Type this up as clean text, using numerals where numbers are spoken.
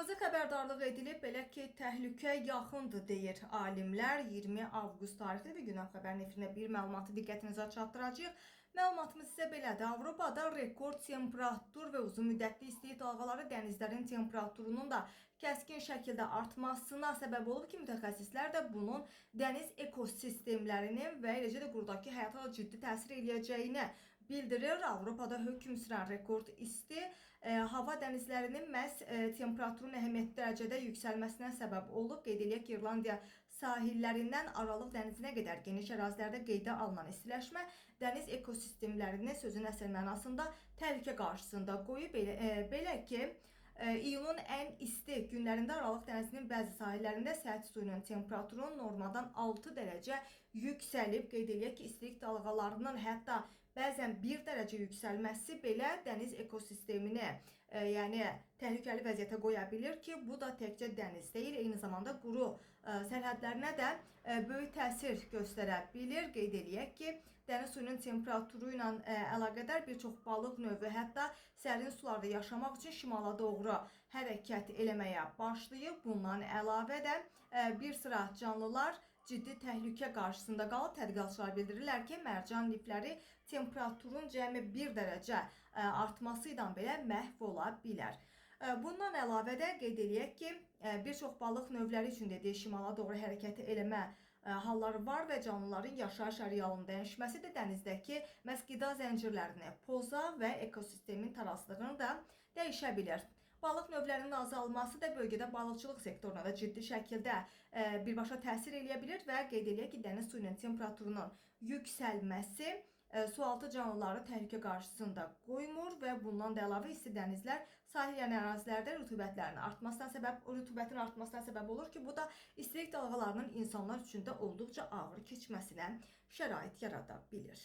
Qırmızı xəbərdarlıq edilib, belə ki, təhlükə yaxındır deyir alimlər. 20 avqust tarixli və Gündəm Xəbərin efirində bir məlumatı diqqətinizə çatdıracağıq. Məlumatımız isə belədir. Avropada rekord temperatur və uzun müddətli istilik dalğaları dənizlərin temperaturunun da kəskin şəkildə artmasına səbəb olub ki, mütəxəssislər də bunun dəniz ekosistemlərinin və eləcə də qurudakı həyata da ciddi təsir eləyəcəyini bildirir. Avropada hökm sürən rekord isti hava dənizlərinin məhz temperaturun əhəmiyyətli dərəcədə yüksəlməsinə səbəb olub. Qeyd eləyək ki, İrlandiya sahillərindən Aralıq dənizinə qədər geniş ərazilərdə qeydə alınan istiləşmə dəniz ekosistemlərini sözün əsl mənasında təhlükə qarşısında qoyub. Belə ki, İyulun ən isti günlərində Aralıq dənizinin bəzi sahillərində səth suyunun temperaturu normadan 6 dərəcə yüksəlib. Qeyd eləyək ki, istilik dalğalarının hətta bəzən 1 dərəcə yüksəlməsi belə dəniz ekosistemini, yəni təhlükəli vəziyyətə qoya bilir ki, bu da təkcə dəniz deyil, eyni zamanda quru sərhədlərinə də böyük təsir göstərə bilir. Qeyd eləyək ki, dəniz suyunun temperaturu ilə əlaqədar bir çox balıq növü hətta sərin sularda yaşamaq üçün şimala doğru hərəkət eləməyə başlayıb. Bundan əlavə də bir sıra canlılar ciddi təhlükə qarşısında qalıb. Tədqiqatçılar bildirirlər ki, mərcan lifləri temperaturun cəmi 1 dərəcə artması ilə belə məhv ola bilər. Bundan əlavə də qeyd eləyək ki, bir çox balıq növləri üçün dediyi şimala doğru hərəkət eləmə halları var və canlıların yaşayış arealının dəyişməsi də dənizdəki məhz qida zəncirlərini poza və ekosistemin tarazlığını da dəyişə bilir. Balıq növlərinin azalması da bölgədə balıqçılıq sektoruna da ciddi şəkildə birbaşa təsir eləyə bilir və qeyd eləyək ki, dəniz suyunun temperaturunun yüksəlməsi sualtı canlıları təhlükə qarşısında qoymur və bundan da əlavə isti dənizlər sahil yanı ərazilərdə rütubətin artmasına səbəb olur ki, bu da istilik dalğalarının insanlar üçün də olduqca ağır keçməsinə şərait yarada bilir.